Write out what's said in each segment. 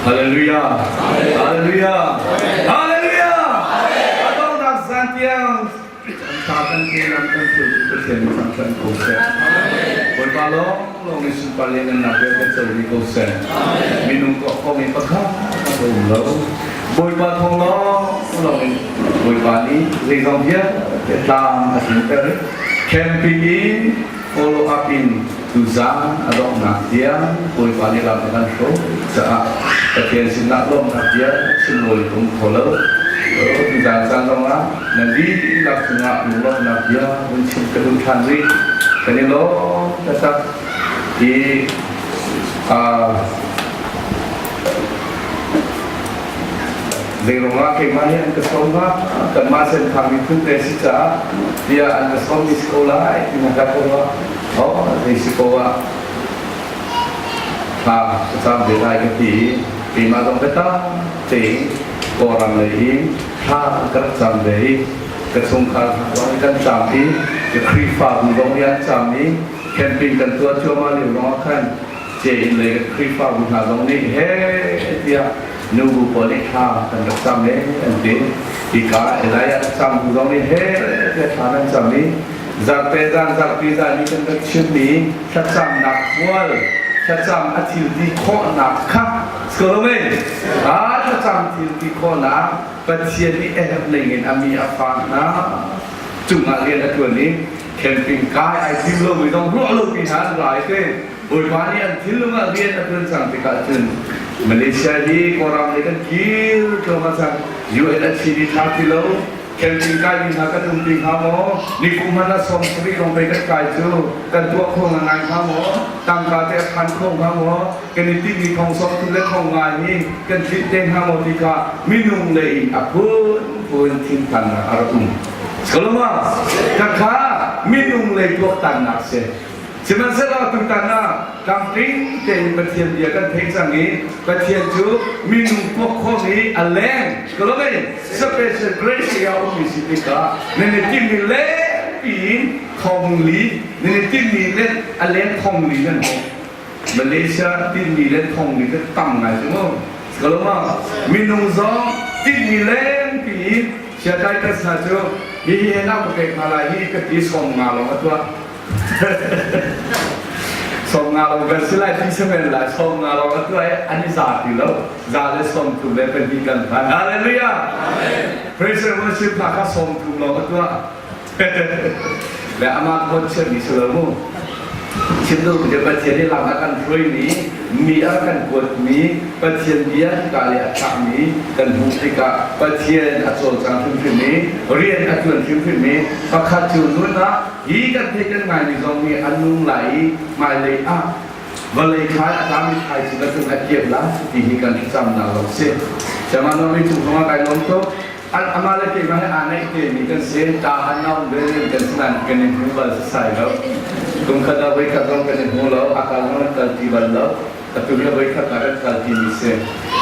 Hallelujah. Hallelujah. Hallelujah. A donghnak zan tiang ta kan te lam kan sul Pathian nih thangṭhat ko seh. Bawipa lawng lawng nih sunpar lianngannak vialte co rih ko seh. Minung tuah khomi pakhat kan um lo. Bawipa thawng lawng lawng in Bawipa nih zeizong vialte tlam a tlinter i camping in follow up in tuzaan a donghnak tiang Bawipa nih lam a kan hruai caah Pathian sinah lawmhnak bia chim rawl um kho lo. Tuzaan caan zongah nan dihlak cungah lunglawmhnak bia vun chim ka duh ṭhan rih. Kan i lawm taktak i Zeiruangah keimah nih an ka sawm hnga? Kanmah Senthang miphun te si caah tiah an ka sawmmi si ko lai ti hna ka ruah. Oh, zei si ko ah thla ka cam ve lai ka ti i keimah zong biatak tein Kawlram lei in thla ka rak cam ve i ka chungkhar hna zong nih kan cam i ka Khrihfabu zong nih an cam i camping kan tuah cuahmah lio zongah khan Cein lei kan Khrihfabu hna zong nih heh tiah nubu pawl nih thla kan rak cam e an ti. Hika Elijah cam bu zong nih heh tiah thla kan cam i zarhte zan zarhpi zan i kan rak chimmi thlacamnak hmual thlacam a thil ti khawhnak kha Skolome a thlacam thil ti khawhnak Pathian nih a herh ning in a mi a fa hna cungah rian a ṭuan i camping kai ai tim lomi zong ruah lopi hna an rai te Bawipa nih an thinlung ah rian a ṭuan cang tikah cun Malaysia hi Kawlram lei kan kir thluahmah cang. UNHCD ṭha ti lo, camping kaimi hna kan um ti hnga maw? Nikum hmanh ah 70 lawng pei kan kai cu kan tuah kho ngai hnga maw? Tangka te a phan kho hnga maw? Kan i timmi thong 30 le thong nga hi kan tlinh te hnga maw ti kha minung lei in a phunphun thinphannak a rak um. Skaloma, khakha minung lei tuaktannak si. Sihmanhsehlaw tutan ah tlamtling tein Pathian bia kan theih cang i Pathian cu minung tuak khawm i a leng kalawmei special grace i a ummi si tikah nan i timmi lengpi in thong li nan i timmi le a leng thong li nan hawk Malaysia tinmi le thong li te tam ngai cu mu kalawma minung zong tinmi lengpi in siatai tas hna cu hihi he nau ka pek hna lai hi ka ti som nga lawng a tuah 50 lo kan si lai ti semen lai 50 lo atu ai an i za ti lo za le 32 le pahnih kan phan hallelujah praise and worship hna kha 30 lo atu le amah hon chiat mi si lo mu chim duh mi Pathian nih lam a kan hruai mi mi a kan kuat mi Pathian bia ka le a thlak mi kan hmuh tikah Pathian a cawlcang hrimhrim i rian a tuan hrimhrim i pakhat cu nun ah Hi kan theih kan ngaimi zong nih an nung lai i hmailei ah vawlei thlai a tlami thlai cu bantuk a kiap lai ti hi kan thlacamnak lawng si. Siamanomi cung zongah kai lawm tuk. An amah le keimah he aa naih temi kan si. Ta han naum ve kan si nain kan i hmu bal sasai lo. Kum khat ah voikhat zong kan i hmu lo. A kal zong kan kal ti bal lo. Atu hi voikhat ah kan kal timi si.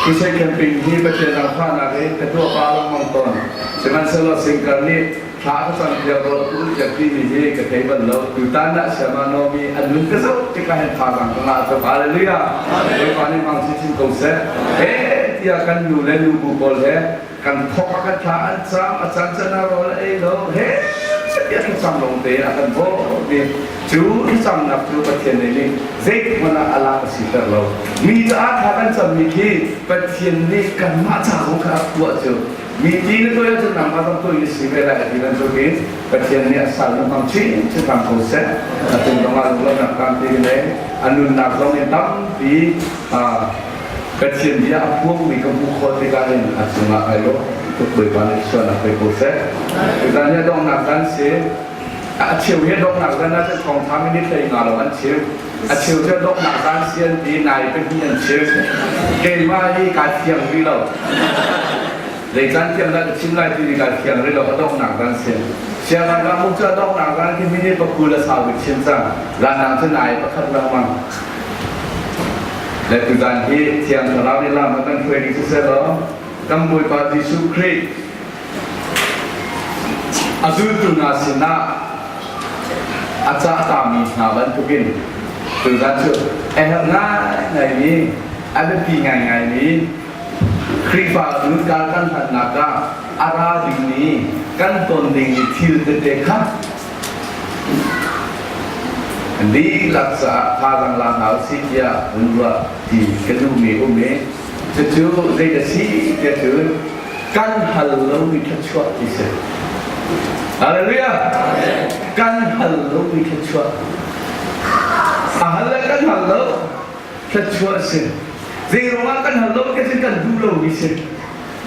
Crusade camping hi Pathian zaangfahnak in ka tuah pa lengmang tawn. Sihmanhsehlaw singkar nih thla ka cam piak rawl a pul piak timi hi ka thei bal lo. Tutan ah Siama Naomi an nun ka zoh tikah hin thazaang ka ngah tuk. Hallelujah. Bawipa nih hmang chinchin ko seh. He tiah kan nu le nubu pawl he kan thok a kan thla an cam a can can ah rawl a ei lo he tiah thlacam lawng te a kan bawm i cu thlacamnak cu Pathian nih nih zeitik hmanh ah a lak a siter lo mi caah thla kan cammi khi Pathian nih kanmah ca zong kha a tuah cu mi ti na tuah ahcun nangmah zong tuah na si ve lai a ti bantukin Pathian nih a sal na hmang chin chin hram ko seh a cung zong ah lunglawmhnak tampi le a nunnak zong in tampi Pathian bia a phuangmi ka hmuh khawh tikah hin a cungah kai lawm tuk Bawipa nih sualnak pe ko seh. Tuzan hi a donghnak zan si. A cheu hi a donghnak zan ah cun thawngtha minute 15 lawng an chim. A cheu cu a donghnak zan si an ti, nai pahnih an chim. Keimah hi kaa thiang rih lo. Zei caan thiang dah ka chim lai ti kaa thiang rih lo, a donghnak zan si. Sianginn ram cu a donghnak zan khi minute pakul a sau bik chim cang. Zan dang cu nai pakhat lengmang. Le tuzan hi Thiang Thlarau nih lam a kan hruai ding siseh law kan Bawipa Jesuh Khrih a zultu hna sinah a cah tami hna bantukin tuzan cu a herh ngaingaimi. A biapi ngaingaimi Khrihfa lutka kan hlatnak ah a ra dingmi kan ton dingmi thil tete kha dihlak caah thazaang la hna usih tiah hun ruah ti ka duhmi um i cucu zei a si tiah cun kan hal lomi thluachuah ti si. Hallelujah! Kan hal lomi thluachuah. A hal le kan hal lo thluachuah a si. Zei ruangah kan hal lo ka cu kan duh lomi si.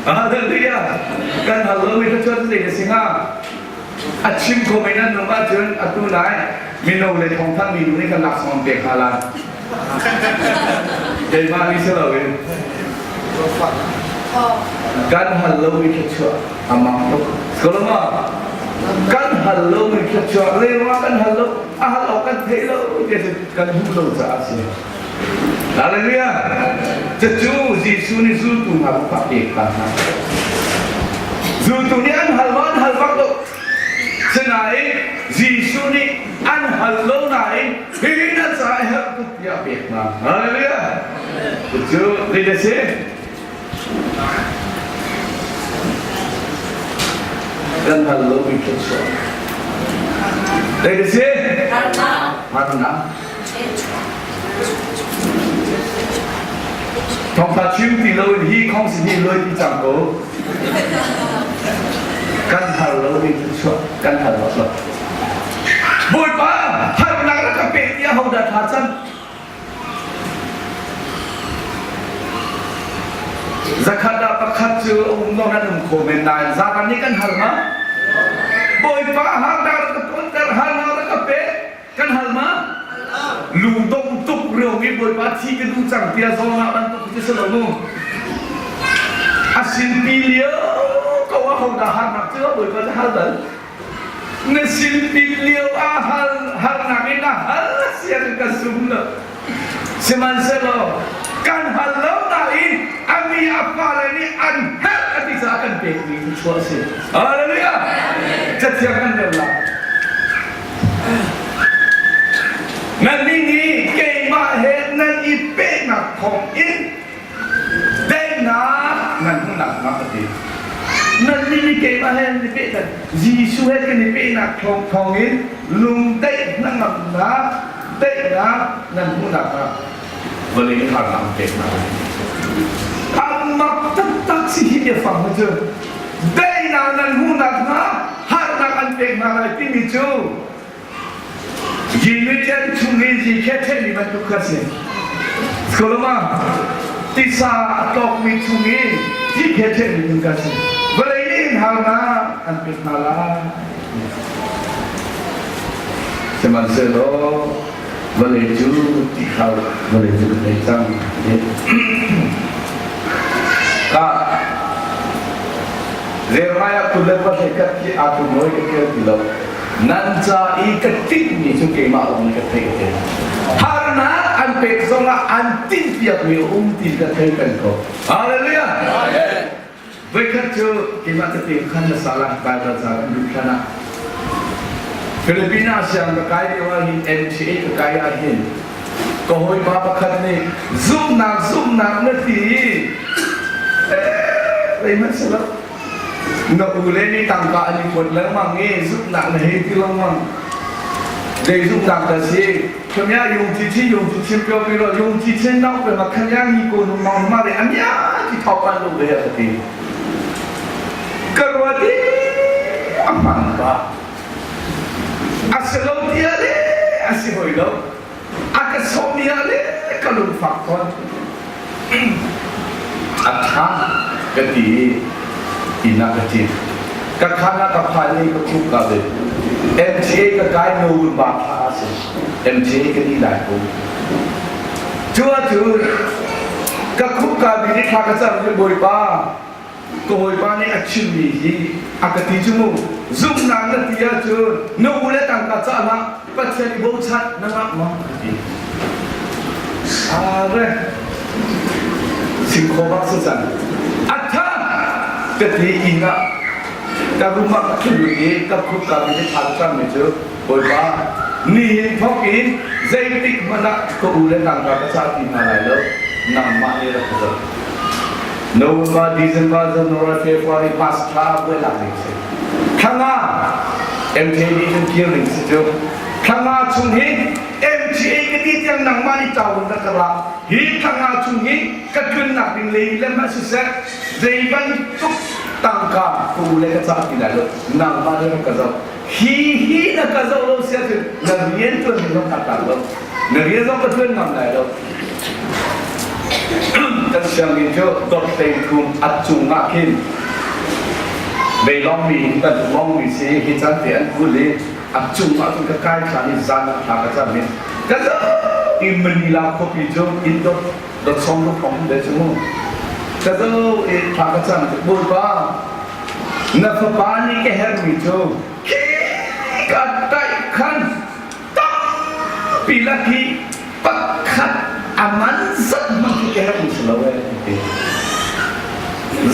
Hallelujah! Kan hal lomi thluachuah cu zei a si hnga? A chim kho men an um ahcun atu lai mino le thawngthang mi nu nih kan laksawng pek hna lai. Keimah nih si loin kan hal lomi thluachuah a mak tuk. Koloma kan hal lomi thluachuah rengah kan hal lo a hal awk kan theih lo ti kan duh lo caah a si. Hallelujah! Cucu Jesuh nih zultu hna kha a pek hna. Zultu nih an hal ma an hal bak lo. Sinain Jesuh nih an hal lo nain hihi na caah a herh tuk tiah a pek hna. Hallelujah! Cucu zei a si? Kan hal lomi thluachuah. Zei a si? Harnak. Thawngtha chim ti loin hi khong si hi loi ti cang ko. Kan har lo mi thluachuah kan har lo lo. Bawipa harnak na ka pek tiah hodah tha cang? Zakhat ah pakhat cu a um lo nan um kho men nain zaran nih kan har ma? Bawipa harnak na ka tonter harnak na ka pek Kan hal ma? Lungdong tuk riau mi Bawipa thi ka duh cang tiah zawngah bantuk cu si lo mu. A sinpi lio ko ah hodah harnak cu Bawipa cu hal bal. Na sinpi lio ah hal harnak in a hal sian ka sum lo. Sihmanhsehlaw kan hal lo nain a mi a fale nih an herh a ti caah kan pekmi thluachuah a si. Hallelujah! Cathiang kan rel lai. Nannih nih keimah he nan i pehnak thawng in daihnak nan hmuhnak hnga ka ti. Nannih nih keimah he nan i pehnak Jesuh he kan i pehnak thawng in lungdaih hnangamnak daihnak nan hmuhnak hnga vawlei harnak an pek hna lai. An mak taktak si hi biafang hi cu daihnak nan hmuhnak hnga harnak an pek hna lai timi cu Yimitian chung i zikhet ṭhenmi bantuk kha si. Skoloma tisa a tlawkmi chung i zikhet ṭhenmi tu kha si. Vawlei nih harnak an pek hna lai. Sihmanhsehlaw vawlei cu ti kha vawlei cu kan ei cang. Ka Jeremiah 28 khi aa tum oi ka ṭial ti lo. Nan ca i ka tinhmi cu keimah lawng nih ka theih ka ti. Harnak an pek zongah an tinhpiakmi a um ti ka thei peng ko. Hallelujah! Voikhat cu keimah ka te khan na sala Bible ca kan duh hlan ah Filipina siang ka kai lio ah hin NTA ka kai ah hin ka hawipa pakhat nih zumhnak zumhnak na ti zeihmanh si lo na u le nih tangka an i kuat lengmang i zumhnak na hei ti lengmang zei zumhnak dah si khamya yung chi chi yung chi chim pyo pi lo yung chi chen nau pe ma khanya ni ko nu mang ma re anya ti thau pan lo ve a ti ka ruat i a hman ba A si lo tiah le a si hoi lo. A ka sawm ah le ka lungfak tawn. A ṭha ka ti i inn ah ka ṭin. Ka khan ah ka phan i ka khuk ka ve. MTA ka kai November thla a si. MTA ka ni lai ko. Cu ahcun ka khuk ka bi ni thla ka cam i Bawipa ka hawipa nih a chimmi hi a ka ti cu mu zumhnak na ti ahcun na u le tangka cah hlah Pathian i bochan na ngah maw ka ti are singkhaw bak si cang a tha ka ti inn ah ka room ah ka ṭhu i ka khut ka mi tha cang mi cu bawipa nihin thawk in zeitik hmanh ah ka u le tangka ka cah ti hna lai lo. Nangmah nih rak ka zoh. November, December, January, February, March thla voi lak ding si. Thla nga MKD kan kir ding si cu. Thla nga chung hi MTA ka ti tiang nangmah nih cawun rak ka lak. Hi thla nga chung hi ka tlunnak ding lei le hmanh siseh zei bantuk tangka tu le ka cah ti lai lo. Nangmah nih rak ka zoh. Hi hi na ka zoh lo si ahcun na rian tuan ding zong ka tak lo. Na rian zong ka tuan ngam lai lo. Kan sianginn cu dot 13 a cung ah khin veilawngmi kan lawngmi si hi can te an kul i a cung ah cun ka kai thlan i zan ah thla ka cam i ka zoh i Manila khuapi cu inn dot dot song ruk hrawng de cu mu ka zoh i thla ka cam Bawipa na fapa nih ka herhmi cu khi ka taih khan tampi lak hi pakhat a man zat hmang khi ka herh si lo ee ti.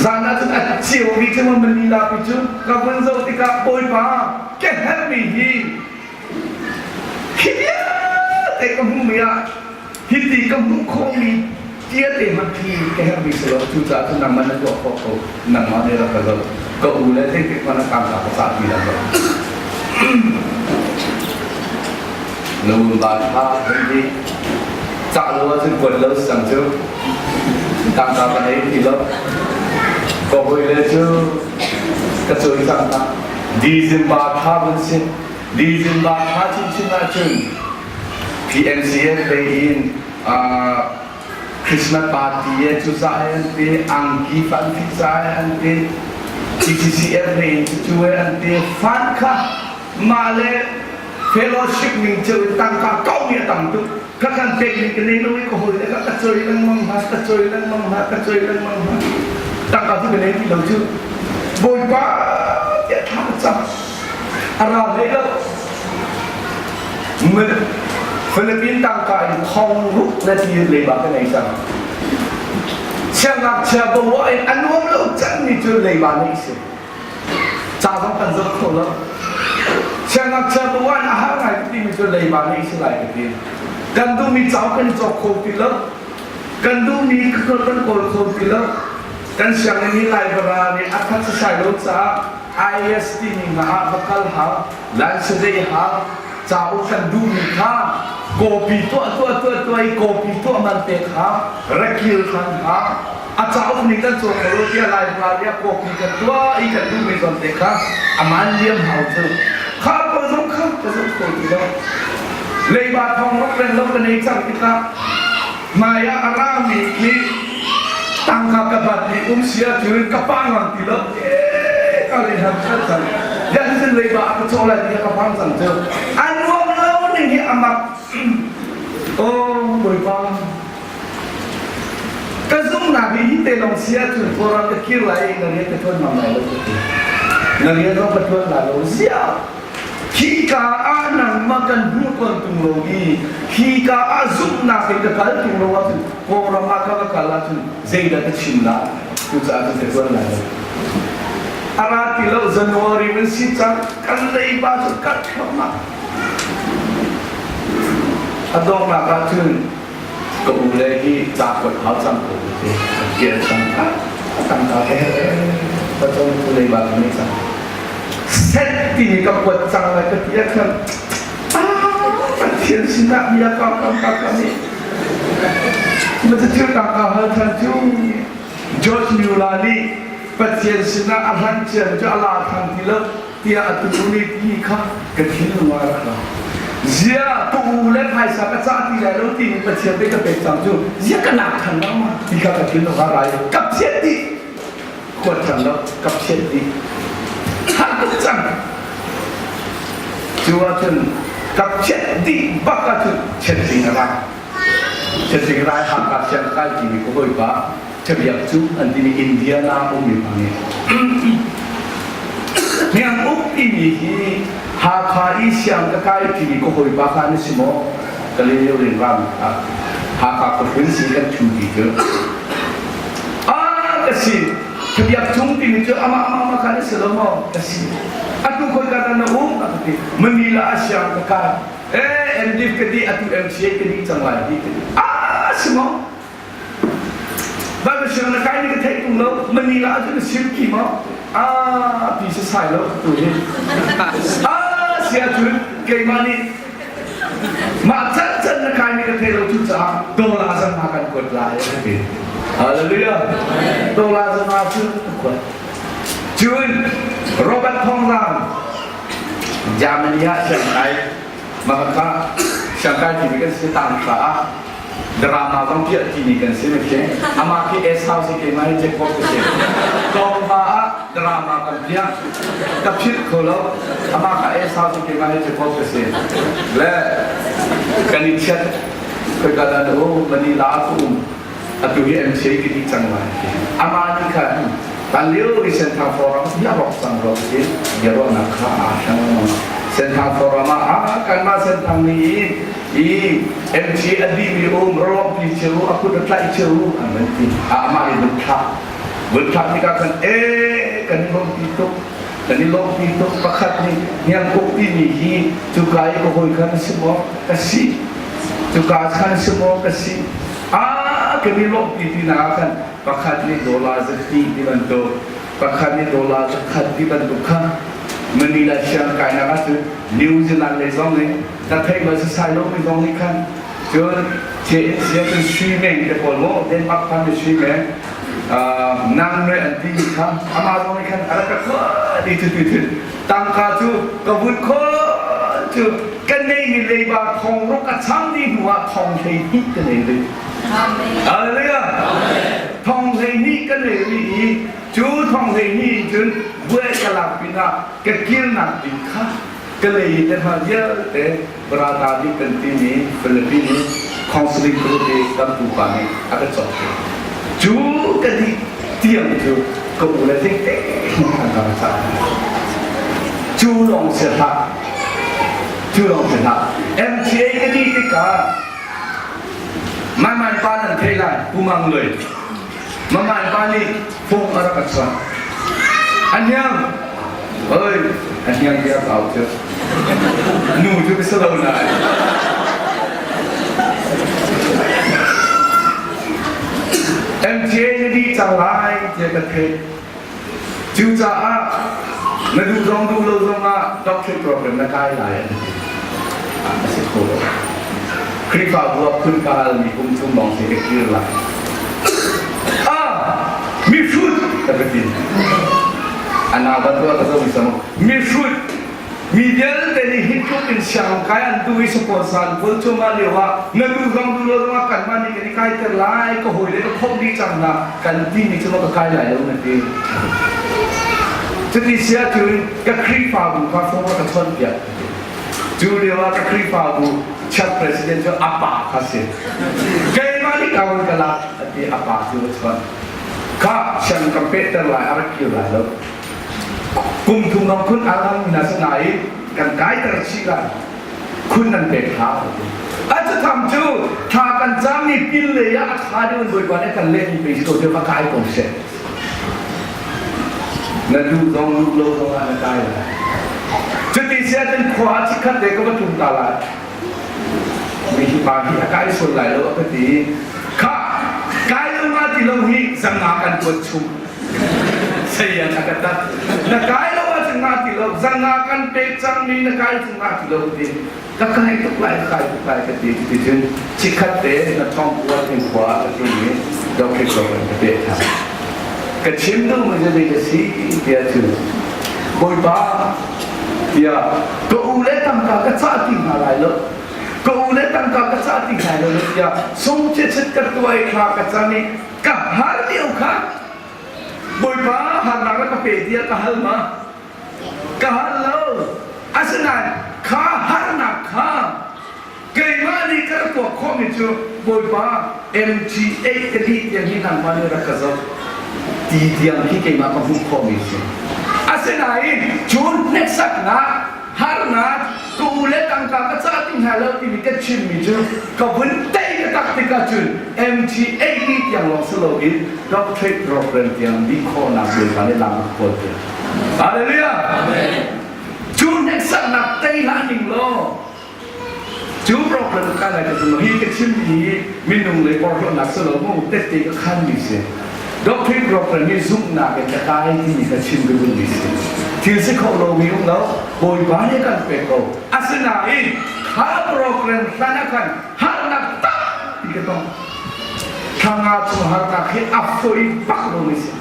Zan ah cun a ceu mi cu Manila pi cu ka vun zoh tikah Bawipa ka herhmi hi hi vialte ka hmuhmi ah hiti ka hmuh khawhmi tiate hmanh khi ka herhmi si lo. Cucaah cun nangmah na tuah khawh ko. Nangmah nih rak ka zoh. Ka u le zeitik hmanh ah tangka ka cah ti lai lo. Na unva kha hei ti. Cah lo ahcun kuat lo sang cu. Tangka ka nei ti lo. Ka hawile cu ka cawi cang hna. December thla vun si. December thla chinchin ahcun PNCF lei in Christmas party e cuza he an ti, angki fan pizza he an ti, TCCF lei in cucu he an ti, fan kha mah le fellowship ning cio in tangka kaumi a tam tuk. Ka kan pek ning ka nei lo i ka hawi le ka ka choi lengmang hna, ka choi lengmang hna, ka choi lengmang hna. Tangka cu ka nei ti lo cu. Bawipa tiah thla ka cam. A ra hlei lo. Philippine tangka in thong ruk na ti leiba ka nei cang. Siangngakchia bawa in a nuam lo cangmi cu leiba nei si. Ca zong kan zoh kho lo. Siangngakchia bawa in a har ngai timi cu leiba nei si lai ka ti. Kan duhmi cauk kan cawk kho ti lo. Kan duhmi kan kawl kho ti lo. Kan sianginn hi library a khat sasai lo caah IAS timi hna ah va kal hau, license hau, cauk kan duhmi kha copy tuah tuah tuah tuah i copy tuah man pek hau, rakil than hau, a cauk ning kan cawn kho lo tiah library ah copy kan tuah i kan duhmi zawn te kha aman liam hau cu. Kha ko zong kha ka zong kho ti lo. Leiba thong rak ren lo ka nei cang tikah hmai ah a rami khi tangka ka bat i um si ahcun ka pa ngam ti lo ka le ham chan cang yan sin leiba a ka cawh lai ti ka phang cang cu a nuam lo ning hi amak oh bawipa ka zumnak hi hi te lawng si ahcun Kawlram ka kir lai i na rian ka tuan ngam lai lo ka ti na rian zong ka tuan lai lo ziah Hika ah nangmah kan hmuh tawn tung lo i hika ah zumhnak in ka kal tung lo ahcun Kawlram ah ka va kal ahcun zeidah ka chim lai? Cucaah cun ka tuan lai lo. A ra ti lo January nan si cang kan leiba cu karh thluahmah. A donghnak ah cun ka u le hi ca kuat hau cang ko ti an kir cang ka tangka he ka cong cu leiba ka nei cang set timi ka kuat cang lai ka ti ah khan Pathian sinah bia ka kam ka kam i ma thil tangka hal than cu George Mueller nih Pathian sinah a hlan cian cu a la than ti lo tiah a tu nih ti kha ka thinlung ah rak ra. Zia ka u le phaisa ka cah ti lai lo timi Pathian pei ka pek cang cu zia ka lak than lo ma ti kha ka thinlung ah ra i ka phiat dih kuat than lo ka phiat dih har tuk cang cu ahcun ka phiat dih bak ahcun chiatling a ra chiatling rai Hakha siang kai timi ka hawipa Cabiak cu an timi Indiana ummi pa nih Hniang uk timi hi Hakha i siang ka kai timi ka hawipa kha na si maw? Ka le lio rin ram Hakha khuahlun si kan thu ti cu. Ah ka si. Cabiak cung timi cu amah amah amah kha na si lo maw? Ka si. Atu khoi ka na um? A ka ti. Manila ah siang ka kai. Eh, MDiv ka di, atu MCA ka di cang lai ti. Ah, si maw? Bible siang na kai ni ka theih tung lo Manila ah cun na sim ti maw? Ah ti si sai lo tu hi. Ah sia cun keimah nih mah can can na kai ni ka thei lo cu caah dollar zang ma kan kuat lai a ti. Hallelujah. Dollar zang ma cu ka kuat. Cun Robert Thawngzang Germany ah siang kai mah kha siang kai timi kan si tang hra ah drama zong piah timi kan si mekhe amah khi Esau si keimah hi Jacob ka si tlawmpa ah drama kan piah ka philh kho lo amah kha Esau si keimah hi Jacob ka si le kan i chiat khoi ka dan u Manila ku um atu hi MCA ki di cang lai amah nih khan tan lio i Senthang Forum bia rok cang ro ti bia ruahnak kha aa hrang Senthang Forum ah kanmah Senthang nih i MG a dihmi um rawpi cio a kut a tlaih cio an van ti amah nih vun thlah vun thlah tikah khan e kan i lawmpi tuk kan i lawmpi tuk pakhat nih hniang uk timi hi cuka i ka hawi khan si maw ka si cuka khan si maw ka si a kan i lawmpi ti nak ah khan pakhat nih dollar zati ti bantuk pakhat nih dollar zakhat ti bantuk kha Manila siang kainak ahcun New Zealand lei zong nih na theih bal sasai lo mi zong nih khan cun JNC ah cun sui meng te pawl maw Denmark phan mi sui meng nang noi an ti mi kha amah zong nih khan a rak ka khuat i cu ti thil tangka cu ka vun khon cu ka nei mi leiba thong ruk a chang dih hnu ah thong 12 ka nei rih Hallelujah thong 12 ka nei rih i cu thong 12 cun buai ka lak pinah ka kirnak ding kha ka lei te hna vialte Brada nih kan timi Philippine counseling group i kan pupa nih a ka cawk cu ka dih tiang cu ka u le ding te an rak cah cu lawng si hlah cu lawng si hlah MTA ka dih tikah Mai pa nan thei lai Pu Mang Lui Mamai pa nih phung a rak a chuah. A hniang, oi, a hniang ti a kau cu. Nu cu ka si lo nain. MTA na dih cang lai tiah ka theih. Cucaah na duh zong duh lo zong ah doctorate program na kai lai an ti. A si kho lo. Khrihfabu ah phun ka halmi kum thum lawng si ka kir lai. Ah, mihrut ka ka ti. Ana ban tu ka zo mi sam. Mihrut mi vialte nih hi tluk in siang kai an tu i sponsor kul chuma lio ah na du zong du lo zong ah kan mah nih kan i kai ter lai ka hawi le ka khomh dih cang na kan ti mi cu ka kai lai lo na ti cuti sia cun ka Khrihfabu kha phone ka chon piak cu lio ah ka Khrihfabu church president cu a pa kha si keimah nih ka ka lak ati a pa cu ka chon kha siang ka pehter lai a rak kir lai lo kum thum dong khun alam na sinain kan kaiter chih lai khun nan pek hna a cu tham cu thla kan cam ni pil lei ah a tha deuh in bawipa nih kan leh mi pe si ko va kai ko seh na duh zong duh lo zong ah na kai lai cuti si ahcun khua ah chikkhat te ka va tlung ta lai mi hi pa hi a kai sual lai lo a ka ti kha kai lo nga ti lo hi zanga kan tuan chung Sayan a ka tat. Na kai lo ahcun nga ti lo, zanga kan pek cangmi na kai cu nga ti lo ti. Ka kai tuk lai, ka kai tuk lai ka ti. Ti cun chikkhat te na thong kuat in khua ka tlung i doctor program ka pek hna. Ka chim duh mi zei ka si tiah cun Bawipa tiah ka u le tangka ka cah ti hna lai lo ka u le tangka ka cah ti hna lo tiah sung chit ka tuai thla ka cam i ka har lio kha Bawipa harnak na ka pe tiah ka hal ma? Ka hal lo. Asinain kha harnak kha keimah nih ka rak tuah khawhmi cu Bawipa MTA ka dih tiang hi nangmah nih rak ka zoh ti tiang khi keimah ka hmuh khawhmi si. Asinain cu hneksaknak harnak ka u le tangka ka cah ti hna lo timi ka chimmi cu ka vun tei taktak tikah cun MTA tiang lawng si loin doctorate program tiang dih khawhnak Bawipa nih lam a kawl piak. Hallelujah! Amen. Cu hneksaknak tei hlah ning law. Cu program ka lai ka zum hi ka chim hi minung lei porhlawtnak si lo mu tette ka khan mi si. Doctrine program hi zumhnak in ka kai timi ka chim ka duhmi si. Thil si kho lo mi um lo, Bawipa nih kan pek ko. Asinain kha program hlan ah khan harnak tampi ka tong. Thla nga chung harnak hi a foi bak lo mi si.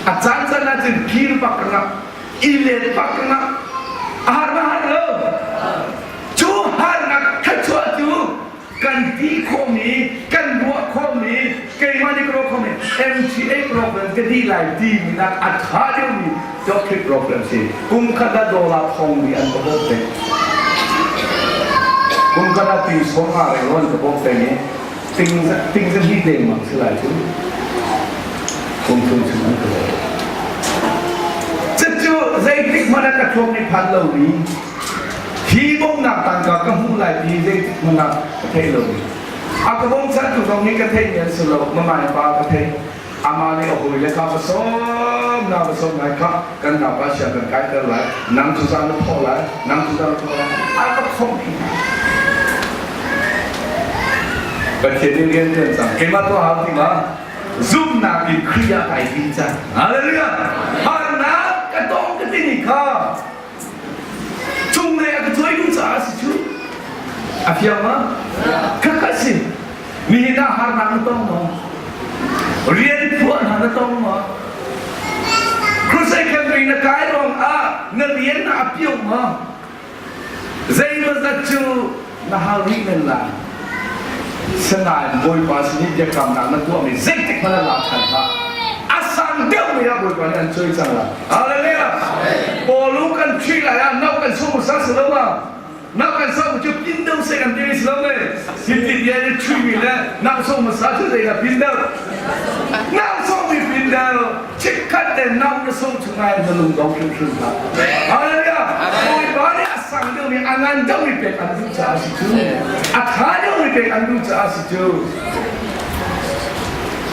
A caan caan ahcun kir bak ka ngah, i let bak ka ngah. A har ma har lo. Cu harnak thluachuah cu kan ti khawhmi, kan ruah khawhmi, keimah nih ka ruah khawhmi MTA program ka dih lai timi nak a ṭha deuhmi doctorate program si. Kum khat ah dollar thong mi an ka bawmh peng. Kum khat ah ting sawm nga reng an ka bawmh peng i ting ting zahnih dengmang si lai cu. Kum thum chung an ka bawmh. Cucu zeitik hmanh ah ka thuam nih phan lomi Hi bawmhnak tangka ka hmuh lai ti zeitik hmanh ah ka thei lo. A ka bawmchantu zong nih ka theihmi an si lo. Mamai pa ka thei. Amah nih a hawile kha va sawm na va sawm lai kha kan naupa sia kan kaiter lai. Nang cu zan na thawh lai. Nang cu zan na thawh lai. A ka khawmh Pathian nih rian ṭuan cang. Keimah tuah hau ti ma? Zumhnak in Khrih ah kai din cang. Hallelujah! Harnak ka tong ka ti ni kha Cunglei a ka cuai duh caah a si cu. A fiang ma? Khakha si. Nihin ah harnak na tong maw? Rian phuah hna na tong maw? Crusade country na kai ruang ah na rian na a pio maw? Zeimawzat cu na hal rih men lai. Sinain Bawipa sin i biakamnak na tuahmi zeitik hmanh ah lak ṭhan hlah. A sang deuhmi ah Bawipa nih an cuai cang lai. Hallelujah! Paul kan ṭhi lai ah no kan sung sa si lo ma? No kan sung cu pin deuh se kan ti si lo me? Hi ti bia i ṭhuimi le nau sung hmasa cu zei dah pin deuh? Nau sung mi pin deuh. Chikkhat te nau na sung chung ai na lung dong hrimhrim hlah. Hallelujah! Bawipa nih a sang deuhmi a ngan deuhmi pek an duh caah si cu. A ṭha deuhmi pek an duh caah si cu.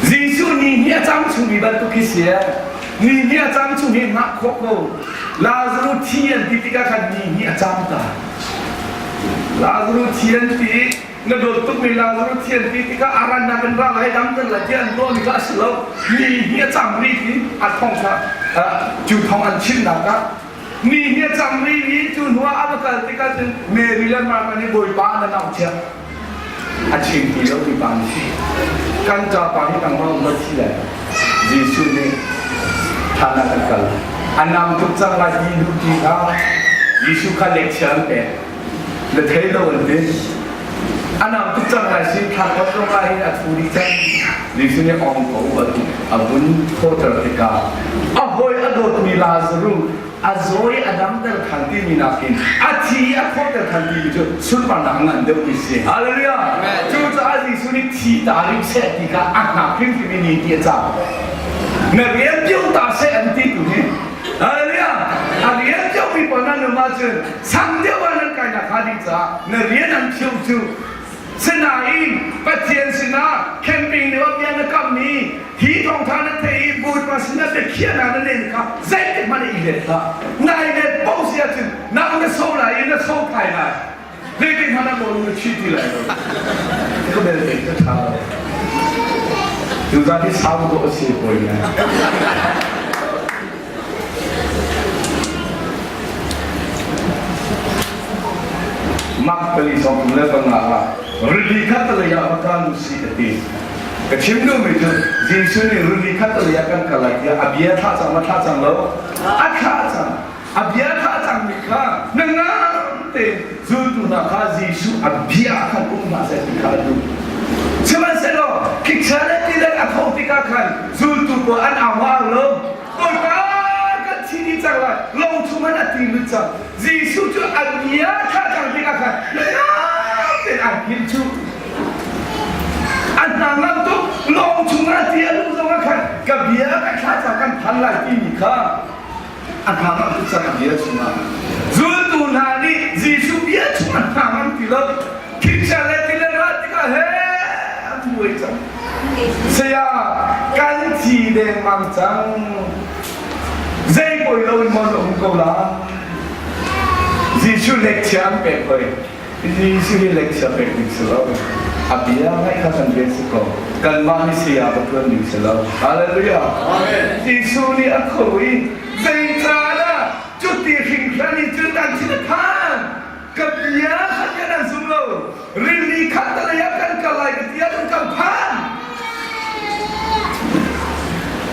Jesuh ni hi a cang chungmi bantuk hi si ni hi a cang chung hi ngah khawh ko. Lazarus thi an ti tikah khan ni hi a cang ta. Lazarus thi an ti na dawt tukmi Lazarus thi an ti tikah a rannak in ra lai dam ter lai ti an ruahmi kha a si lo. Ni hi a cang rih ti a thong kha cu thong an chimnak ah ni hi a cang rih i cu hnu ah a va kal tikah cun Mary le Martha nih Bawipa na nau chia a chim ti lo ti pa si kan ca pa hi nangmah um lo thi lai Jesuh nih thlan ah kan kal a nam tuk cang lai ti hnu ti kha Jesuh kha lecture an pek na thei lo an ti a nam tuk cang lai si thlan khat zong ah hin a thu dih cang Jesuh nih ong ko a vun thawter tikah a hawi a dawtmi Lazarus a zaw i a damter than timi nakin a thi i a thawhter than timi cu sunparnak ngan deuh ti si. Hallelujah! Cucaah Jesuh nih thi ta rih seh ti kha a hngak hrimhrim i ni ti a cam. Na rian cio ta seh an ti tu hi. Hallelujah! A rian cio mi pawl nan um ahcun sang deuh ah nan kai nak hnga ding caah na rian an thio cu Sinain Pathian sinah camping lio bia na kammi hi thawngtha na thei i Bawipa sinah biakhiahnak na neih kha zeitik hmanh i let hlah. Nai let paoh si ahcun nang na so lai i na so thai lai. Zeitik hmanh ah maw na chi ti lai lo. Ka belte ka ṭha lo. Tuzan hi sau dawh a si hawi ngai. Mark pali 35 ah rili khat lei ah va kal u sih a ti. Ka chim duhmi cu Jesuh nih rili khat lei ah kan kal lai tiah a bia thlah cang ma thlah cang lo? A thlah cang. A bia thlah cangmi kha na ngang tein zultu hna kha Jesuh a bia khan um hna seh ti kha a duh. Sihmanhsehlaw khikcha le tileng a tho tikah khan zultu pawl an au au lo. Bawipa kan thi dih cang lai lawng chung hmanh a ti lut cang Jesuh cu an bia thlah cang tikah khan tein an hngilh cu an hna ngam tuk lawng chung ah ti a luh zong ah khan ka bia ka thlah cang kan phan lai timi kha a hna ngam tuk cang a bia chungah zultu hna nih Jesuh bia chung an hna ngam ti lo thingsia le ti le ral tikah he an buai cang Saya kan thi dengmang cang. Zei poi lo in maw na um ko la? Jesuh lecture an pek hoi. Jesuh hi lecture pek ding si lo. A bia ngaih kha kan rian si ko. Kanmah nih saya va ṭuan ding si lo. Hallelujah. Jesuh nih a kho i zeicahdah cuti hringhran in cun nan thin a phan? Ka bia kha bia nan zum lo. Rili khattelei ah kan kal lai ka ti ahcun kan phan.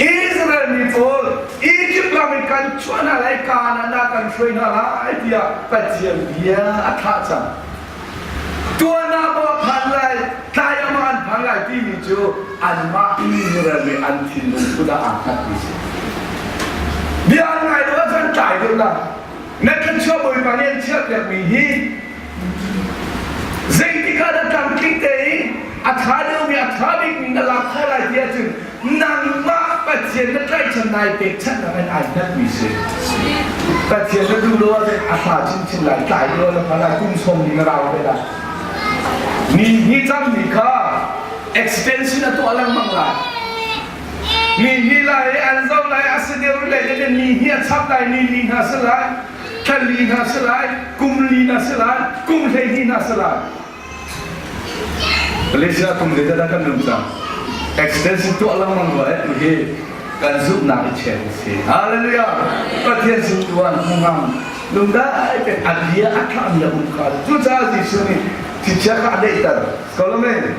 Israel mi pawl Egypt ram in kan chuah hna lai, Kanaan ah kan hruai hna lai tiah Pathian bia a thlah cang. Tuan ah maw a phan lai, tlai ah maw an phan lai timi cu anmah Israel mi an thinlung phun ah aa hngatmi si. Bia an ngai lo ahcun tlai deuh la. Na thluachuah Bawipa nih an chiahpiakmi hi zeitik ah dah tlamtling tein a ṭha deuhmi a ṭha bikmi na lak khawh lai ti ahcun nangmah Pathian na tlaihchan nai pekchanhnak in ai hngatmi si. Pathian na duh lo ahcun a hla chinchin lai, tlai lo na hma lai, kum sawm ni na rau ve lai. Ni hi cangmi kha extension a tuah lengmang lai. Mi hi lai an zoh lai a si deuh le le mi hi a chap lai ni li hna si lai thla li hna si lai kum li hna si lai kum 12 hna si lai Malaysia kum le dah kan nung cang extension tuah lengmang rua eh hi kan zumhnak i chen si hallelujah Pathian sin tuan hmangam lungdai te a bia a thah mi a um kha cucaah Jesuh nih thiccia kha a deihter Solomon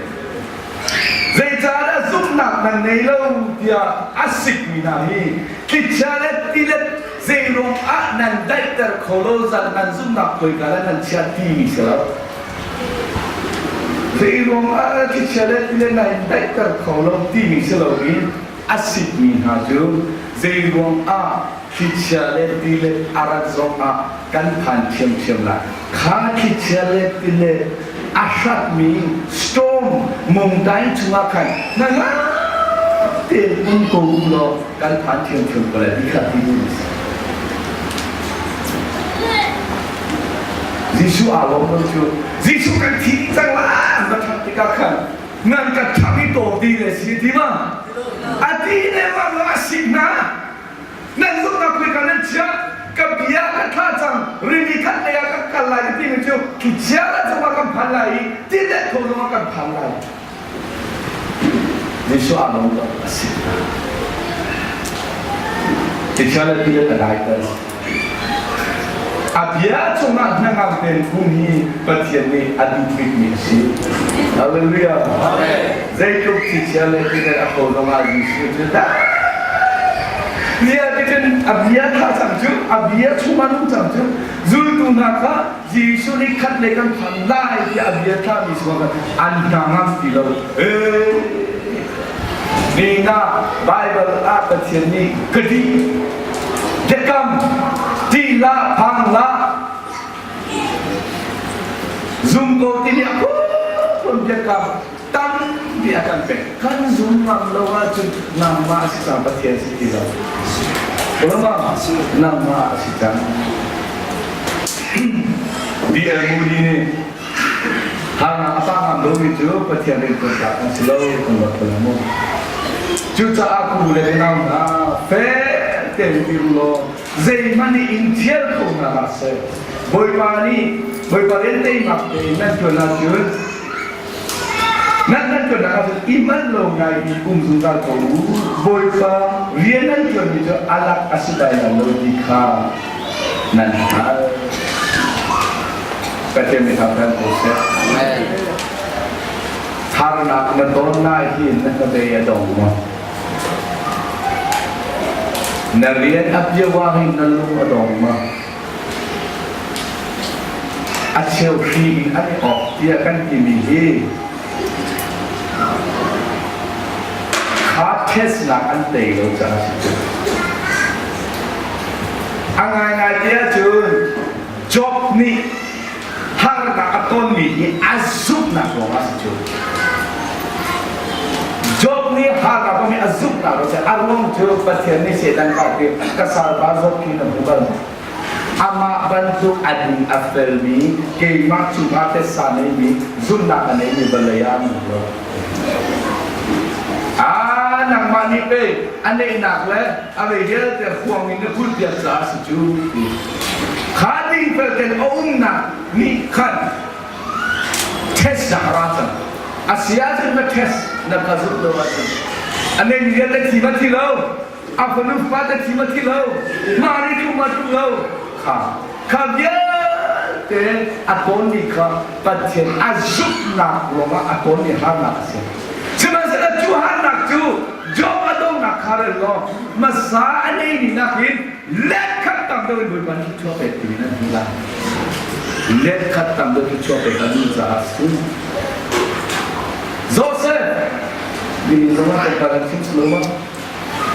Zeicahdah zumhnak nan ngei lo tiah a sikmi hna hi tlichia le tilet zeiruang ah nan daihter kho lo zan nan zumhnak khoika le nan chia timi si lo. Zeiruang ah tlichia le tilet nan daihter kho lo timi si loin a sikmi hna cu zeiruang ah thlichia le tilet a rat zongah kan phan ṭhiamṭhiam lai. Kha thlichia le tilet a hratmi storm mungtai chungah khan hnangam tein um ko u law kan phan ṭhiamṭhiam ko lai ti kha ti duh a si. Jesuh aa lawm lo cu Jesuh kan thi cang la va ṭhat tikah khan nan ka ṭhang i tawk ding le si ti ma a ti ne ma lo a sik hna nan zumhnak pui ka nan chiah ka bia ka thla cang rili khat lei ah kan kal lai ka timi cu thlichia le cungah kan phan lai i tilet tho zongah kan phan lai Jesuh aa lawm lo a si Thlichia le tilet a daiter A bia cungah hnangam tein um hi Pathian nih a duh bikmi a si. Hallelujah. Zeitluk thlichia le tilet a ko zongah Jesuh cu dah bia ticun a bia tha cang cu a bia chungah nung cang cu zultu hna kha Jesuh nih khat lei kan phan lai tiah a bia thlami sungah an hna ngam ti lo. Nina Bible ah Pathian nih ka dih biakam ti la phang la zum ko timi a phunphun biakam tampi a kan pek kan zum ngam lo ahcun nangmah a si cang Pathian si ti lo Ulama nangmah a si cang D.L. Moody nih Harnak a pa ngam lomi cu Pathian rianṭuan tlak an si lo kan ruat ko mu. Cucaah ku le nau hna fel tein dir u law zeihmanh nih in thial kho hna hlah seh. Bawipa nih Bawipa rian teimak tein nan ṭuan ahcun nan nan ṭuannak ahcun i manh lo ngai mi um zungzal ko u. Bawipa rian nan ṭuanmi cu a lak a si lai lo ti kha nan hngalh. Pathian nih thangthat ko seh. Amen. Harnak na ton lai hi na hnabei a dong maw? Na rian a piawa hin na lung a dong maw? A cheu hri in an i awk tiah kan timi hi kha test nak an tei lo caah si cu. A ngaingai ti ahcun Job nih harnak a tonmi hi a zumhnak ruangah a si cu. Job nih harnak tonmi a zumhnak ruangah a si. A ruang cu Pathian nih Satan kha ti ka salpa Job khi na hmu bal maw? Amah bantuk a ding a felmi keimah cungah tessa neimi zumhnak a neimi vawlei ah an um lo. Ah, nangmah nih pei a neihnak le a vei vialte huang in na kulhpiak caah a si cu ti. Kha dingfel ten a umnak nih khan Test dah ra cang. A si ahcun na test na ka zumh lo ahcun a nei vialte thi ma thi lo a fanu fate thi ma thi lo mah nih tluk ma tluk lo kha kha vialte a tawnmi kha Pathian a zumhnak ruangah a tawnmi harnak a si. Sihmanhsehlaw cu harnak cu Job a donghnak kha rel law hmasa a neimi nakin let khat tam deuh in Bawipa nih thluachuah pek ti in an hmu lai. Let khat tam deuh thluachuah pek a nu caah si. Joseph mi zong ah kan kan chim lo ma.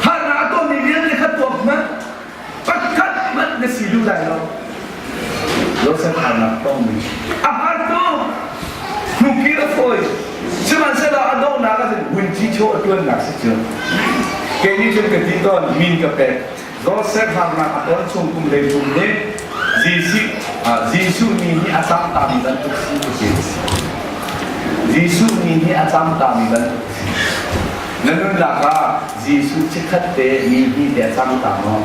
Harnak a tonmi vialte kha tuak hmanh pakhat hmanh na si duh lai lo. Joseph harnak tongmi a har tuk hnukir a fawi sihmanhsehlaw a donghnak ah cun vunci chaw a tuannak si cu kei nih cun ka ti tawn min ka pek Joseph harnak a ton chung kum le kum nih Jesuh Jesuh ni hi a cang tami bantuk si ka ti Jesuh ni hi a cang tami bantuk si na nunnak ah Jesuh chikkhat te ni hi te a cang ta maw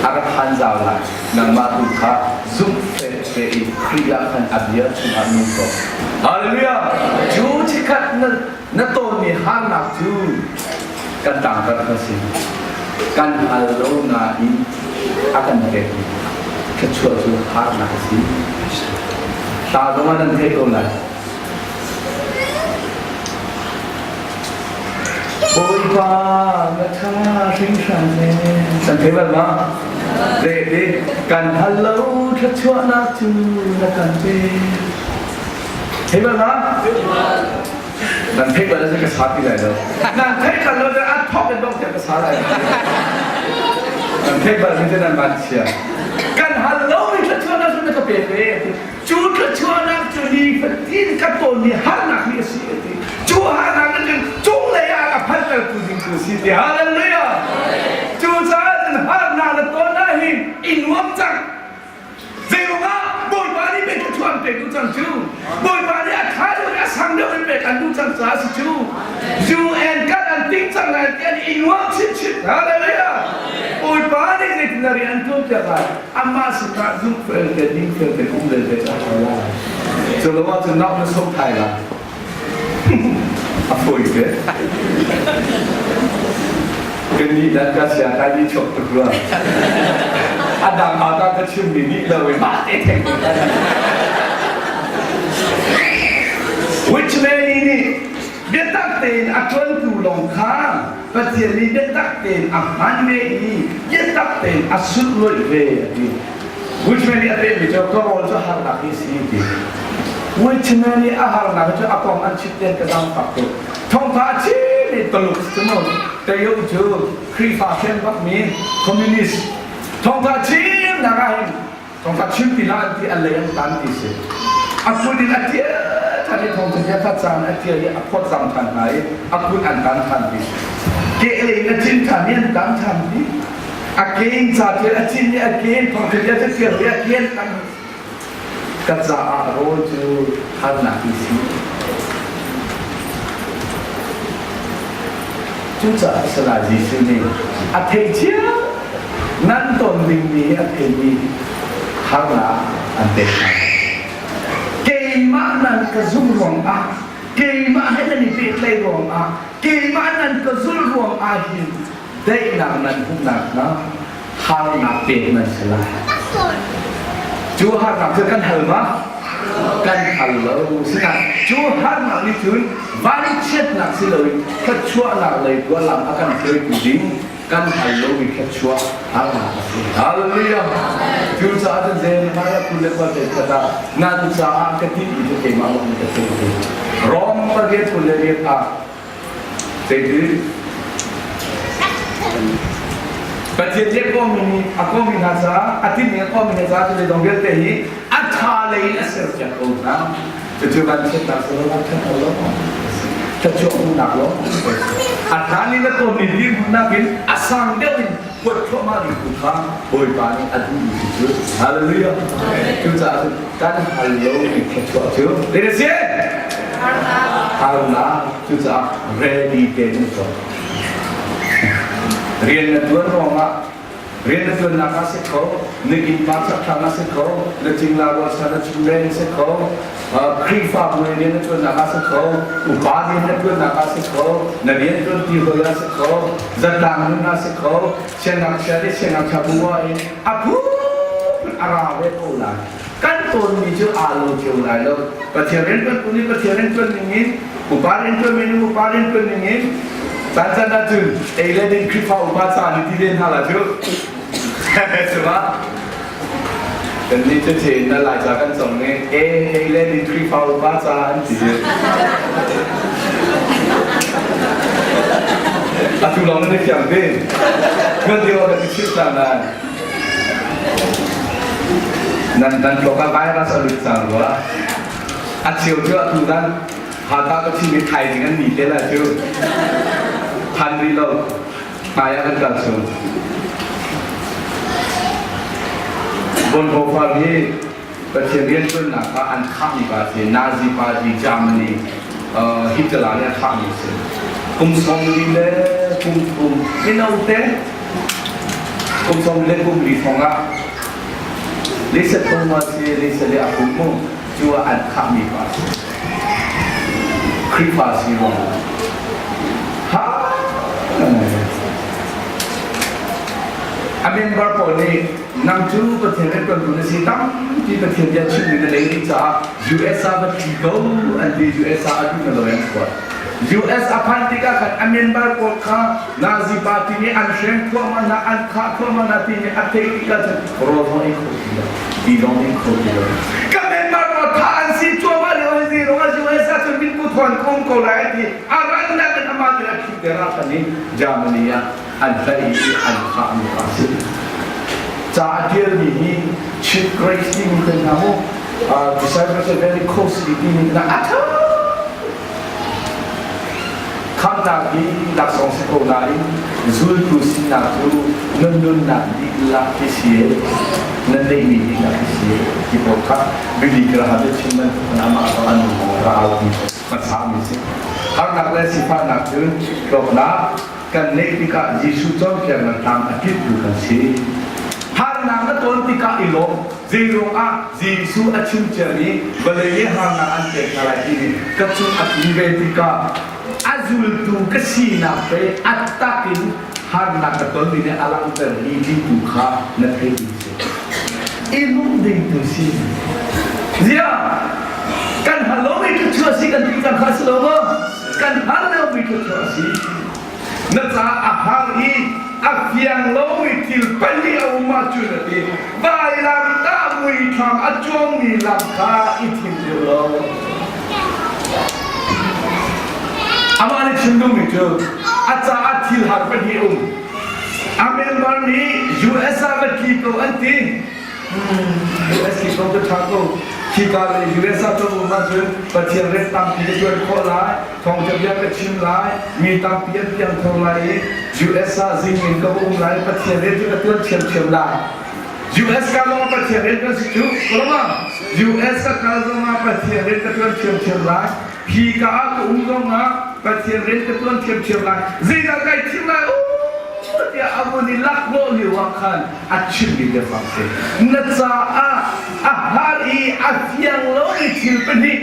a ka phan zau lai nangmah tu kha zumhfek tein Khrih ah khan a bia chungah nung ko. Hallelujah! Cu chikkhat na, na tawnmi harnak cu kan tangkar kha si. Kan hal lo nain a kan pekmi thluachuah cu harnak a si. Ta zong ah nan theih ko lai. Bawipa na ṭha hringhran e. Kan thei bal ma? Zeiti kan hal lo thluachuahnak cu na kan pe. Thei bal ma? Nan theih bal ahcun ka sa ti lai lo. Nan theih bal lo cun an thawk in dong tiang ka sa lai. Nan theih bal hin nan van chia. Kan hal lo mi thluachuahnak cu na ka pek ve. Cu thluachuahnak cu nifatin ka tawnmi harnak hi a si a ti. Cu harnak nih cun cunglei ah a phantertu ding tu a si ti. Hallelujah! Cucaah cun harnak na tawn ah hin i nuam cang. Zeiruangah Bawipa nih pei thluachuah an pek duh cang cu. Bawipa nih a ṭha deuh in a sang deuh in pek an duh cang caah a si cu. UN kan an ting cang lai ti an i nuam chinchin. Hallelujah! Bawipa nih zeitin a rian an ṭuan piak lai. Amah sinah zumhfel te dingfel te um le te a ṭha lai. Cu lo ahcun nau na sung thai lai. A fawi te. Kan nih dan ka sia kai ni chuak tuk rua. A dang ma ta ka chim mi nih lo in mah te theng. Which man nih biatak tein a ṭuantu lawng kha Pathian nih biatak tein a hman ve i biatak tein a sunlawih ve a ti. Vuichme nih a pehmi cu ka rawl cu harnak hi si ti. Vuichme nih a harnak cu a kong an chit ten ka zaangfak tuk. Thawngtha a chim i Tuluk cu mu Tayo cu Khrihfa hren bakmi communist thawngtha chimnak ah hin Thawngtha chim ti hlah an ti an lei an tan ti si. A kut in a tial than i thawngtha bia kha caan a tial i a phawt zam than hna i a kut an tan than ti si. Ke lei in a cin than i an tan than ti. A ke in ca tial a cin i a ke in thawngtha bia cu tial i a ke an tan. Ka caah rawl cu harnak hi si. Cucaah Salai Jesuh nih a theih cia nan ton dingmi a theimi harnak an pek hna. Keimah nan ka zumh ruangah, keimah he nan i pehtlaih ruangah, keimah nan ka zulh ruangah hin daihnak nan hmuh nakhnga harnak pek nan si lai. Cu harnak cu kan hal ma? Kan hal lo. Sinain cu harnak nih cun vanchiatnak si loin thluachuahnak lei tu ah lam a kan hruaitu ding kan hal lomi thluachuah harnak a si. Hallelujah! Cucaah cun Jeremiah 22 te khat ah nan caah ka timi cu keimah lawng nih ka theih ti. Rom 8:28 ah Zeiti? Pathian nih a kawmi a kawmi hna caah a timmi a kawmi hna caah cu zeidong vialte hi a ṭha lei in a serpiak ko hna. Cucu vanchiatnak si lo, ṭhat lo thluachuah hmuhnak lawng a hlan in a kawmi dirhmunnak in a sang deuh in kuat thluahmah ding tu kha Bawipa nih a duhmi cu Hallelujah. Cucaah cun kan hal lomi thluachuah cu zei a si? Harnak. Cucaah ready tein um ko. Rian na tuan ruangah. Rian na ṭuannak ah si kho, na innpa chakthlang ah si kho, na cingla rualchan na chungren si kho, Khrihfabu i rian na ṭuannak ah si kho, upa rian na ṭuannak ah si kho, na rian ṭuanpi hawi ah si kho, zatlang nun ah si kho, siangngakchia le siangngakchia bu ah in a phun a ra ve ko lai. Kan tawnmi cu aa lo cio lai lo. Pathian rianṭuan tu nih Pathian rianṭuan ning in, upa rianṭuanmi nih upa rianṭuan ning in, caan caan ahcun ei le din Khrihfa upa ca nih ti len hna la cu. Cuma kan nih cu thein na Laica kan cong i e ei le din Khrihfa upa ca an ti. Atu lawng nan i fiang te. Kan ti kan i chimh cang lai. Nan nan thluak ah virus a lut cang rua. A cheu cu atu nan hata ka chim i thaizing an ni te lai cu. Phan rih lo. Hmai ah kan kal chung. Bonhoeffer hi Pathian rianṭuannak ah an thahmi pa si. Nazi party Germany Hitler nih a thahmi si. Kum 40 le kum thum mino te kum 40 le kum li thong ah leiset thong ma si leiset le a kum mu cu ah an thahmi pa si. Khrihfa si ruang ha a member pawl nih Nang cu Pathian rianṭuantu na si tampi Pathian bia chimmi na nei ding caah US ah va tli ko an ti. US ah a duh na lo an kuat. US a phan tikah khan a member pawl kha Nazi party nih an hrem thluahmah hna, an khah thluahmah hna timi a theih tikah cun rawl zong ei kho ti lo, ti zong ding kho ti lo. Ka member pawl thah an si cuahmah lio hi zei ruangah US ah cun min pu thawn ka um ko lai a ti. A rannak in amah nih a thih te ralchan i Germany ah an tlaih i an thahmi a si. Ca a ṭialmi hi Chief Grace timi te hna mu disciples are very closely timi na a ṭha khamnak hi laksawng si ko nain zultu sinak cu nan nunnak dihlak hi si nan neihmi dihlak hi si ti pawl kha Billy Graham nih chim bantuk amah an ra aupi hmasa mi si. Harnak le sifahnak cu hlawknak kan neih tikah Jesuh cawnpiaknak tlang a kiltu kan si. Harnak na tawn tikah i lawm. Zeiruangah Jesuh a chim ciami vawlei i harnak an pek hna lai timi ka cung a tlun ve tikah a zultu ka sinak pe a tak in harnak ka tonmi nih a langhtermi ti tu kha na thei ding si. I lung ding tu si. Ziah kan hal lomi cu a si kan ti cang kha si lo maw? Kan hal lomi cu a si. Na caah a har i a fiang lomi thil pali a um ahcun a ti. Vailam tah muithlam a cuangmi lam kha i thim deuh lo. Amah nih chim duhmi cu a caah thil har pahnih a um. A member nih US ah va tli ko an ti. US ki ko ka ṭha ko. Khika le US ah ka um ahcun Pathian rian tampi ka ṭuan khawh lai, thawngṭha bia ka chim lai, mi tampi an piang kho lai i US ah zing in ka um lai, Pathian rian cu ka ṭuan ṭhiamṭhiam lai. US ka lawng Pathian rian kan si cu, ka US ka kal zongah Pathian rian ka ṭuan ṭhiamṭhiam lai. Hi ka ah ka um zongah Pathian rian ka ṭuan ṭhiamṭhiam lai. Zeidah kai thim lai? tiah a vun i laklawh lio ah khan a chimmi biafang si. Na caah a har i a fiang lomi thil pahnih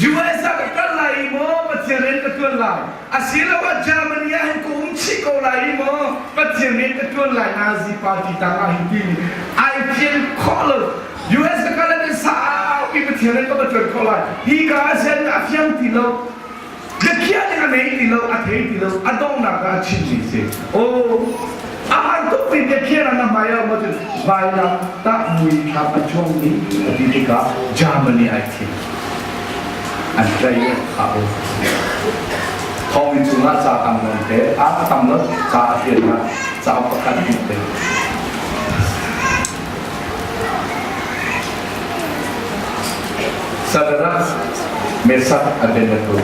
US ah ka kal lai i maw Pathian rian ka ṭuan lai asiloah Germany ah hin ka um chih ko lai i maw Pathian rian ka ṭuan lai Nazi party tang ah hin timi ai fian khawh lo. US ka kal ah saupi Pathian rian ka va ṭuan khawh lai hi ka ah sian a fiang ti lo. Biakhiah ning a nei ti lo, a thei ti lo, a donghnak ah a chimmi si. Aw, a har tukmi biakhiah na hmai ah um ahcun vailam tah mui thlam a chuangmi a ti tikah Germany ai thim. An tlai i an thah u. Thawnginn chungah ca tam nawn te, a tam lo, ca a hrian ah cauk pakhat hmuh te. Sadrach, Meshach, Abednego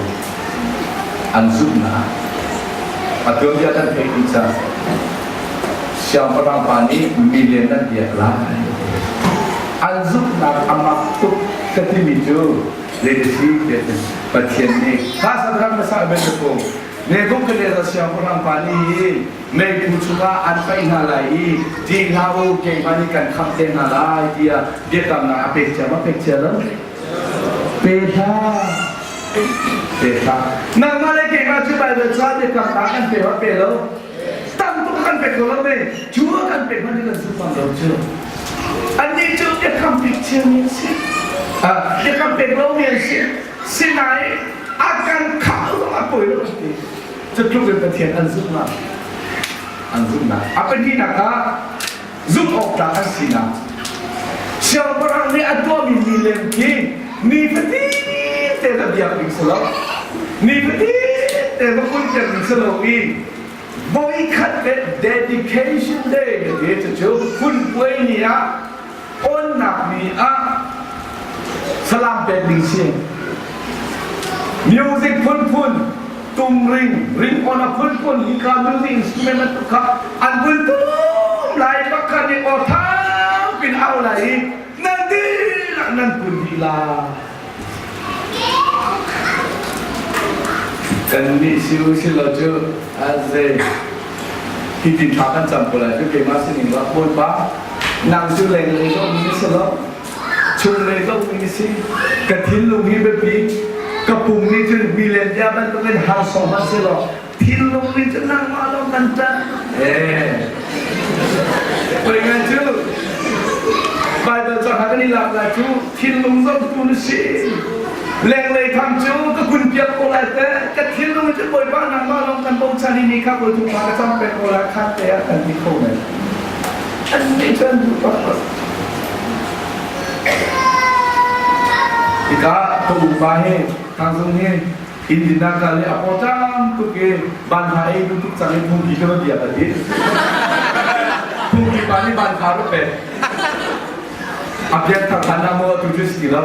an zumhnak a tuanbia kan theih dih cang. Siangpahrang pa nih milian an biak lai. An zumhnak a mak tuk ka timi cu zeiti si tiah Pathian nih kha Sadrach, Meshach, Abednego. Nebuchadnezzar siangpahrang pa nih hi meiphu chungah an paih hna lai i ṭih hlah u keimah nih kan khamh te hna lai tiah biakamnak a pek cia ma pek cia lo? Pe hlah. Pe hlah. Nangmah le keimah cu Baibal ca biakamnak kan pe ma pe lo? Tam tuk kan pek ko lo me. Cu kan pek hmanh kan zumh bang lo cu. Annih cu biakam pek ciami an si. Biakam pek lomi an si. Sinain a kan khah zong a poi lo an ti. Cu tluk in Pathian an zumhnak an zumhnak. A pahnihnak ah zumh awk tlak an sinak. Siangpahrang nih a tuahmi milem khi nifatin te va biak ding si lo. Nifatin te va kunter ding si lo i voikhat le dedication day na ti cucu phunpuai ni ah onnak ni ah salam pek ding si. Music phunphun tumring ring on a phunphun hika music instrument bantuk kha an vun tum lai pakhat nih aw thang pin au lai i nan dihlak nan kun dih la kan nih siu si lo cu azei hi tin thla kan cam ko lai cu keimah sining la bawipa nang cu lenglei zong mi si lo chunglei zong mi si ka thinlung hi biapi ka pum nih cun milen bia bantukin harsawm hmanh si law thinlung nih cun nangmah lawng kan ṭanh eh poi ngan cu Baibal ca kan i lak lai cu thinlung zong tu na si lenglei tham cu ka kun piak ko lai te ka thinlung cu Bawipa nangmah lawng kan bochan i ni kha bawi thung ka cam pek ko lai khat te ah kan ti kho men an nih cun duh bak Hika ka upa he Thangzung he inn dinnak kal i a pawṭam tuk i banhla ei duh tuk cang i phungki ka va biak a ti. Phungki pa nih banhla ka pek. A piak thar hlan ah maw atu cu si ti lo.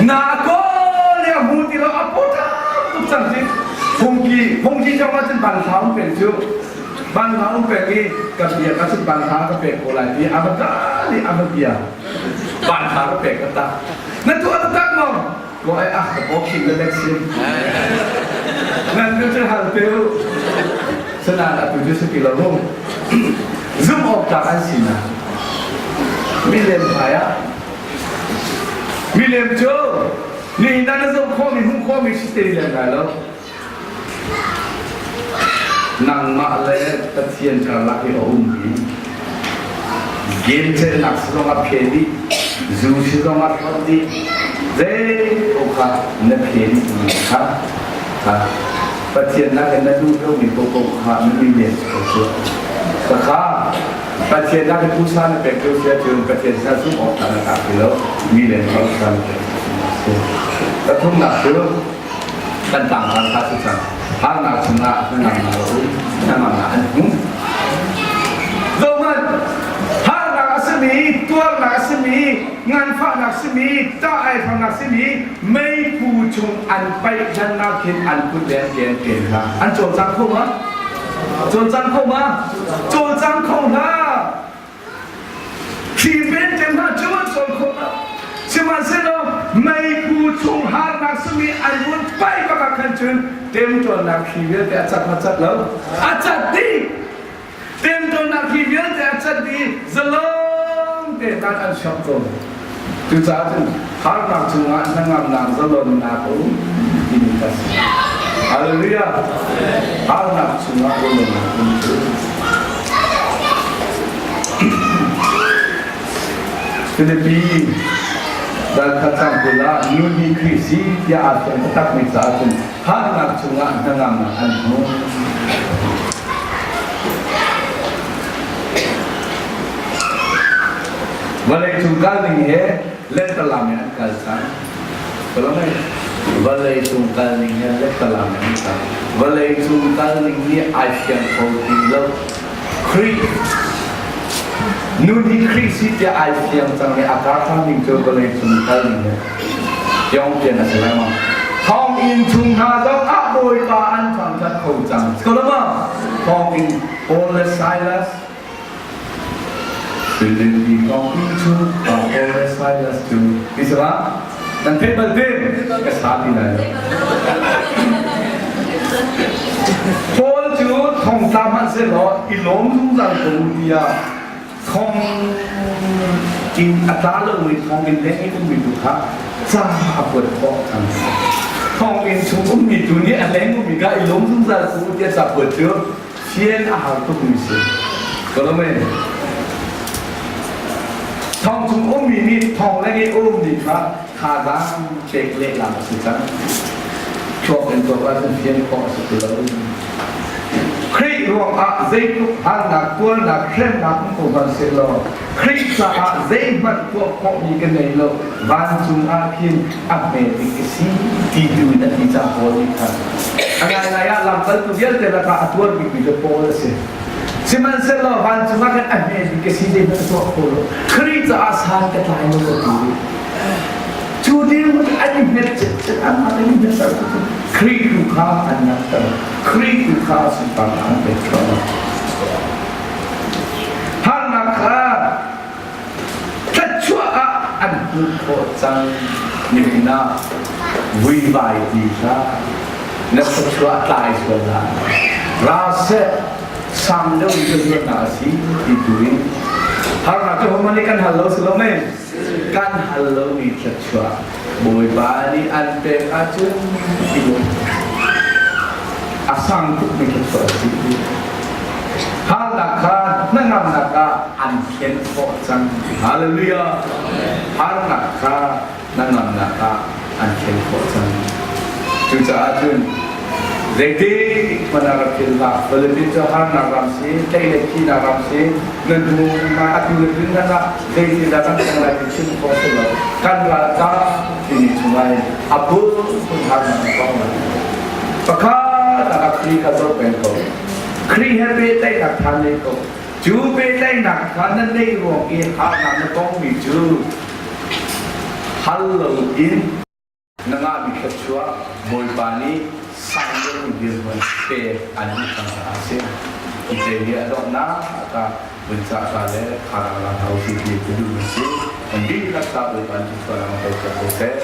Na kawl i a hmu ti lo a pawṭam tuk cang si. Phungki phungki cong ah cun banhla um peng cu. Banhla um pek i ka biak ahcun banhla ka pek ko lai ti a va kal i a va bia. Banhla ka pek ka tak. Na tuah taktak maw? Ko ai ah ka paw khim le lek sim. Nan nu cu hal te u. Sanan atu cu si ti lo mu. Zumh awk tlak an si na. Milem hmai ah. Milem cu nihin na na zoh khawhmi hmuh khawhmi si te lem lai lo. Nangmah le Pathian karlak i a ummi game celhnak si zong a phe dih, zu si zong a hlawt dih, zei paoh kha na phe dih mi kha Pathian nakin na duh lomi paohpaoh kha na mi men ko cu. Khakha Pathian nakin phusa na pek ko si ahcun Pathian sinah zumh awk na tlak ti lo, mi len ko sa na pek. Pathumnak cu kan tlangval kha cu cang harnak chungah hnangamnak a um hnangamnak an hmu zohhmanh harnak a simi tuarnak a simi nganfahnak simi ṭah aihramnak simi meiphu chung an paih hlannak khin an kut le an ke an ken hna an cawlcang kho ma cawlcang kho ma cawlcang kho hna Thlipen te hna cu an cawl kho lo. Sihmanhsehlaw meiphu chung harnak simi an vun paih bak ah khan cun temtuarnak thli vialte a cat ma cat lo? A cat dih. Temtuarnak thli vialte a cat dih zalong te hna an siok ko. Cucaah cun harnak chungah hnangamnak zalonnak a um timi kha si. Hallelujah! Harnak chungah zalonnak um cu. Filipi dal khat cang kul ah nun hi Khrih si tiah aa fiang taktakmi caah cun harnak chungah hnangamnak an hmu. Vawleicung kal ning he lentalam in an kal cang. Vawleicung kal ning he lentalam in an kal. Vawleicung kal ning nih ai fiang kho ti lo. Khrih nun hi Khrih si tiah ai fiang cang i a kar ning cu vawleicung kal ning he tiong pian a si lai ma. Thonginn chung hna zong ah Bawipa an thangṭhat kho cang. Ko lo ma? Thonginn Paul le Silas Filipi kong cu Paul le Silas cu ti sila nan theih bal te ka sa ti lai lo. Sihmanhsehlaw i lawm zungzal ko u tiah thong in a tla lomi thonginn leng i ummi tu kha ca a kuat khawh cang. Thonginn chung ummi tu nih a leng ummi kha i lawm zungzal ko u tiah ca kuat cu fian a har tukmi si. Ka lawm e. Thong chung ummi nih thong leng i ummi kha thazaang pek lehlam a si cang. Thluak in tuak ahcun fian khawh a si ti lo. Khrih ruangah zeitluk harnak, tuarnak, hremnak um ko hmanh sehlaw Khrih caah zeihmanh tuah khawhmi ka nei lo. Vancung ah khin a hme bik ka si ti tu in a ti cang Paul nih khan. A ngaingai ah lamkaltu vialte lakah a tuar bikmi cu Paul a si. Sihmanhsehlaw vancung ah khan a hme bik ka si zeihmanh tuah kho lo. Khrih caah san ka tlai lo ka ti. Cu dirhmun an i hmet citcet an an i hmet cu Khrih tu kha an nganter. Khrih tu kha sunparnak an pek thluahmah. Harnak kha thlachuah ah an hmuh khawh cang. Nihin ah vuivai ti hlah. Na thluachuah a tlai sual lai. Ra seh sang deuh in ka zuannak a si ti tu in harnak cu hohmanh nih kan hal lo si lo mei? Kan hal lomi thluachuah Bawipa nih an pek ahcun ti a sang tukmi thluachuah a si. Harnak kha hnangamnak ah an thlen khawh cang. Hallelujah! Harnak kha hnangamnak ah an thlen khawh cang. Cucaah cun zeitik hmanh ah rak philh hlah. Philippines cu harnak ram si, tlei le thihnak ram si, na hnu ma atu le tun hmanh ah zeitindah kan tong lai ti chim khawh si lo. Kan ralkap timi chungah hin a phunphun harnak a tong lai. Pakhat ah Khrih kha zoh peng ko. Khrih he pehtlaihnak tha nei ko. Cu pehtlaihnak kha na neih ruang i harnak na tongmi cu hal loin na ngahmi thluachuah Bawipa nih sang deuhmi dirhmun pek an duh cang caah a si. Hi te hi a donghnak ah vun cah ta le kharang lang hau si ti ka duhmi si. Kan dihlak ta Bawipa nih thluachuah lang ko ko seh.